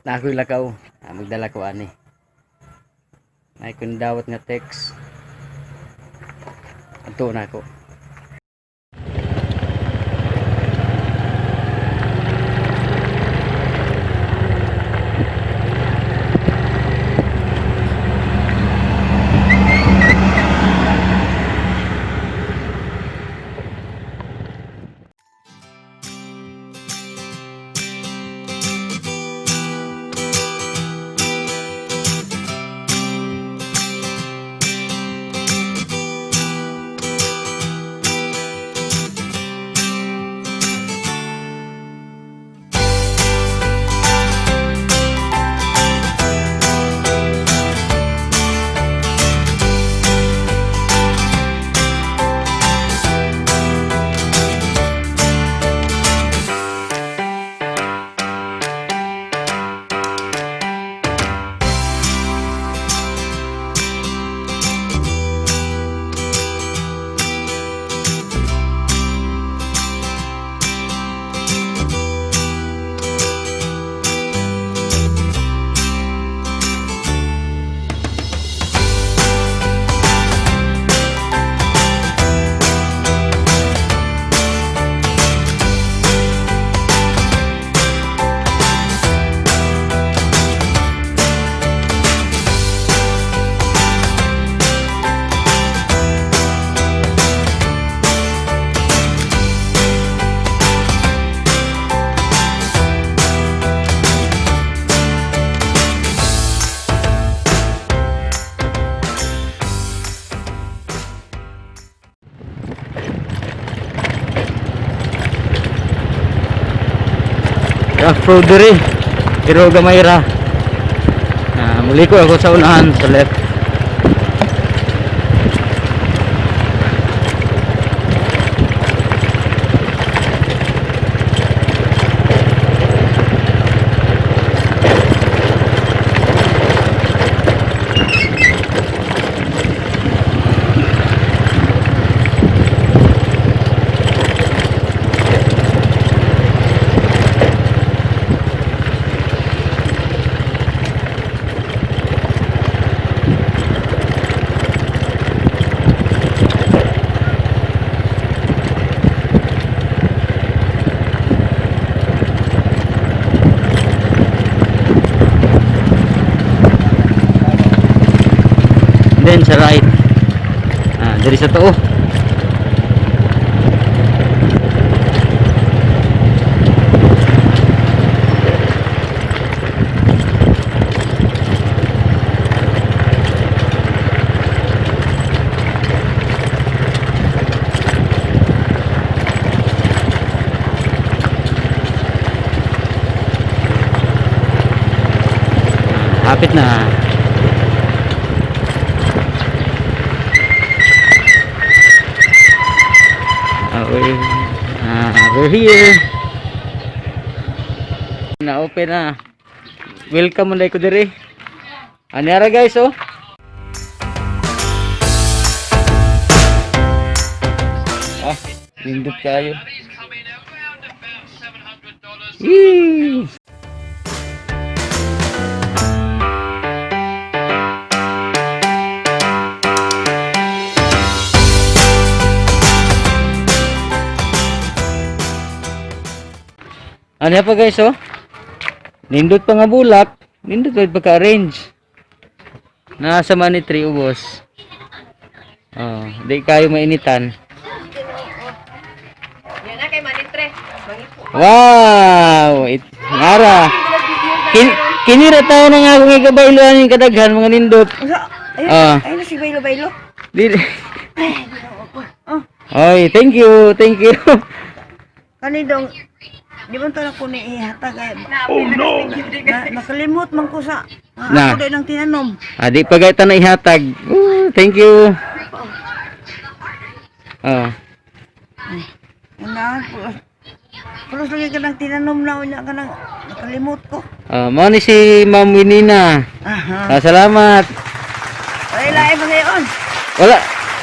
Na ako'y lakaw. Ah, magdala ko ani. May kundawat nga text. Ato na ako. Off-road diri. Pero gamay ra. Ah, muli ko ako sa unahan sa left. Then sa right. Ah, diri sa tuo. Hapit na. We're here. Na open na. Welcome mo ko diri. Anyara guys oh. Ah, nindot kayo. Yee! Ano pa guys oh? Nindot pa nga bulak, nindot pa pagka-arrange. Nasa money tree ubos. Oh, di kayo mainitan. Yan na kay Manitre. Mangipo. Wow! It, ngara. Kinira tayo na nga akong ikabayloan yung kadaghan mga nindot. Ayun, Ah. ayun na si Baylo Baylo. Di. Oy, thank you, thank you. Kani dong, di ba ito na ko ni ihatag ay, Oh no! na, nakalimot man ko sa, Na. na. Ako din ang tinanom. Ah, di pa gayta na ihatag. Ooh, thank you. Oh. Na, pulos, pulos lagi ka ng tinanom na, unya ka nang, nakalimot ko. Ah, mao ni si Ma'am Winina. Aha. Ah, salamat. Ay, lae pa ngayon. Wala,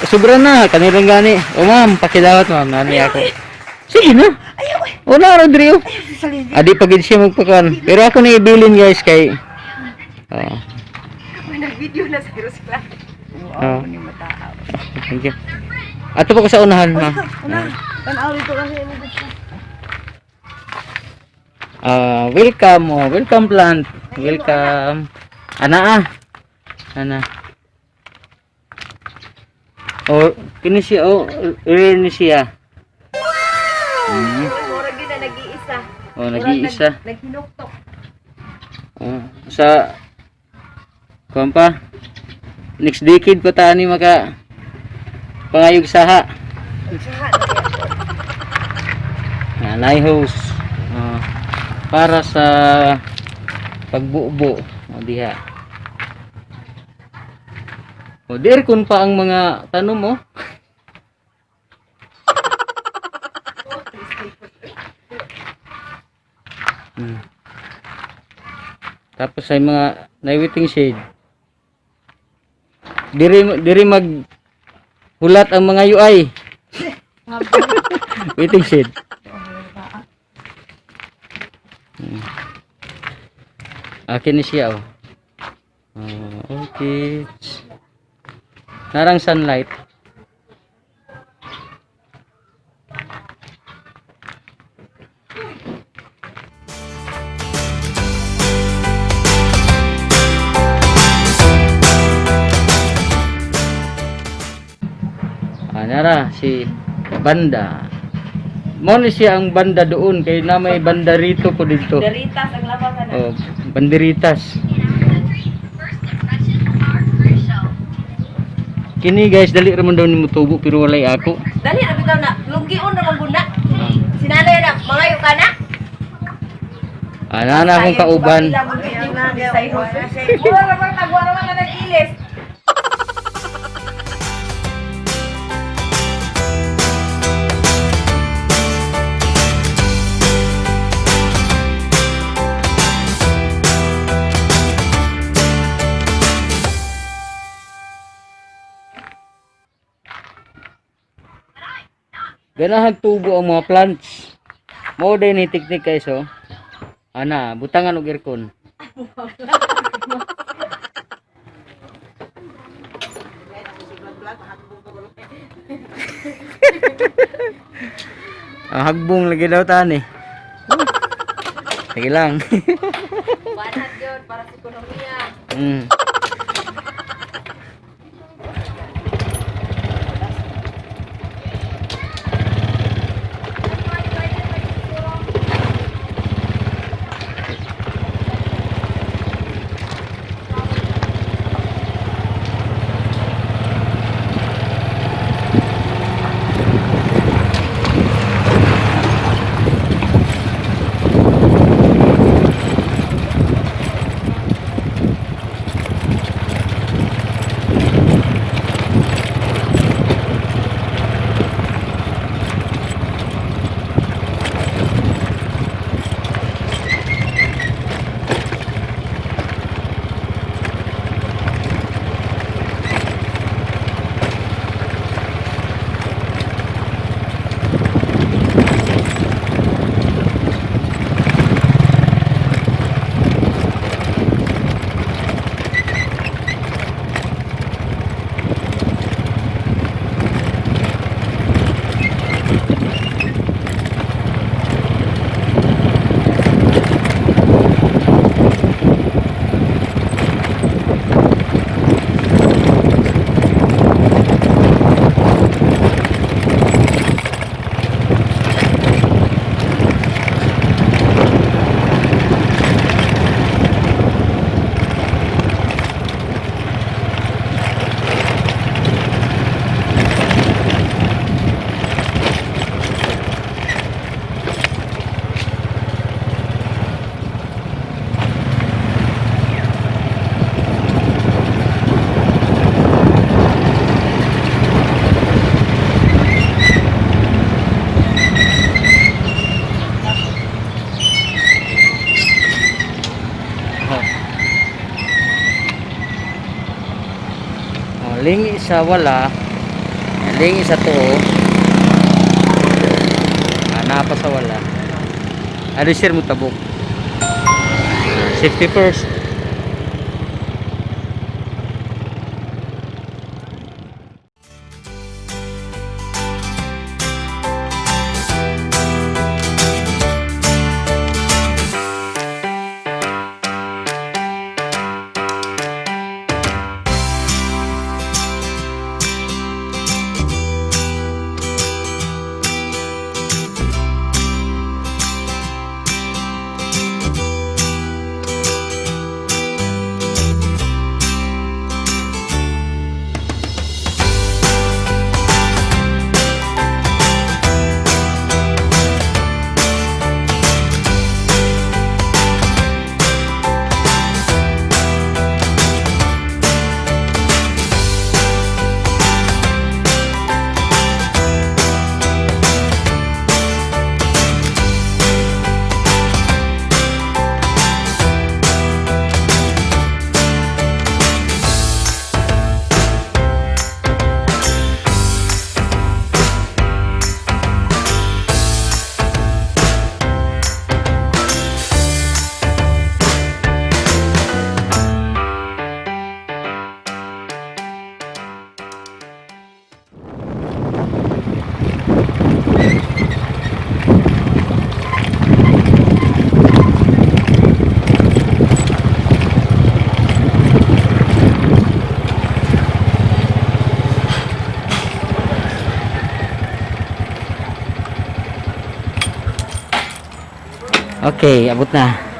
sobra na kanilang gani. O ma'am, pakidawat ma'am, nani ako. Sige na. Ayaw ay. Wala ra diri oh. Ayaw sa salidi. Adi pa gid siya magpakan. Pero ako na ibilin guys kay. Oh, May nag-video na sa Roscla. Oo, ni mataaw. Thank you. Ato pa ko sa unahan, ma. Una, tanaw dito kasi mo gusto. Ah, welcome, oh, welcome plant. Welcome. Ana ah. Ana. Oh, kini siya oh, rare ni siya. Murag yun na nag-iisa. Oh, nag-iisa. Murag naghinuktok. Oh, sa kuan pa. Next decade pa ta ni maka pangayog saha. Saha na kaya. Na hose. Oh, para sa pagbubo o diha. O di aircon pa ang mga tanom oh. Tapos ay mga naiwiting shade. Diri diri mag hulat ang mga UI. Waiting shade. Akin ni siya oh. Oh, okay. Narang sunlight. Ah, nara si Banda. Mo ni siya ang banda doon kay na may banda rito po dito. Daritas ang labasan na. Oh, banderitas. Kini guys, dali ra man daw nimo tubo pero walay ako. Dali na bitaw na. Lunggion na mangguna. Sinanay na, mangayo ka na. Ana na akong kauban. Mura naman tagwa naman na nag-ilis. Ganahag tubo ang mga plants. Mao day ni teknik guys oh. Ana, butangan og aircon. Ang hagbong lagi daw tani. Sige lang. Banat yun para sa ekonomiya. Oh. Oh, lingi sa wala, lingi sa tuo. Naa pa sa wala. Ano sir mo tabok? Safety first. Okay, abot na.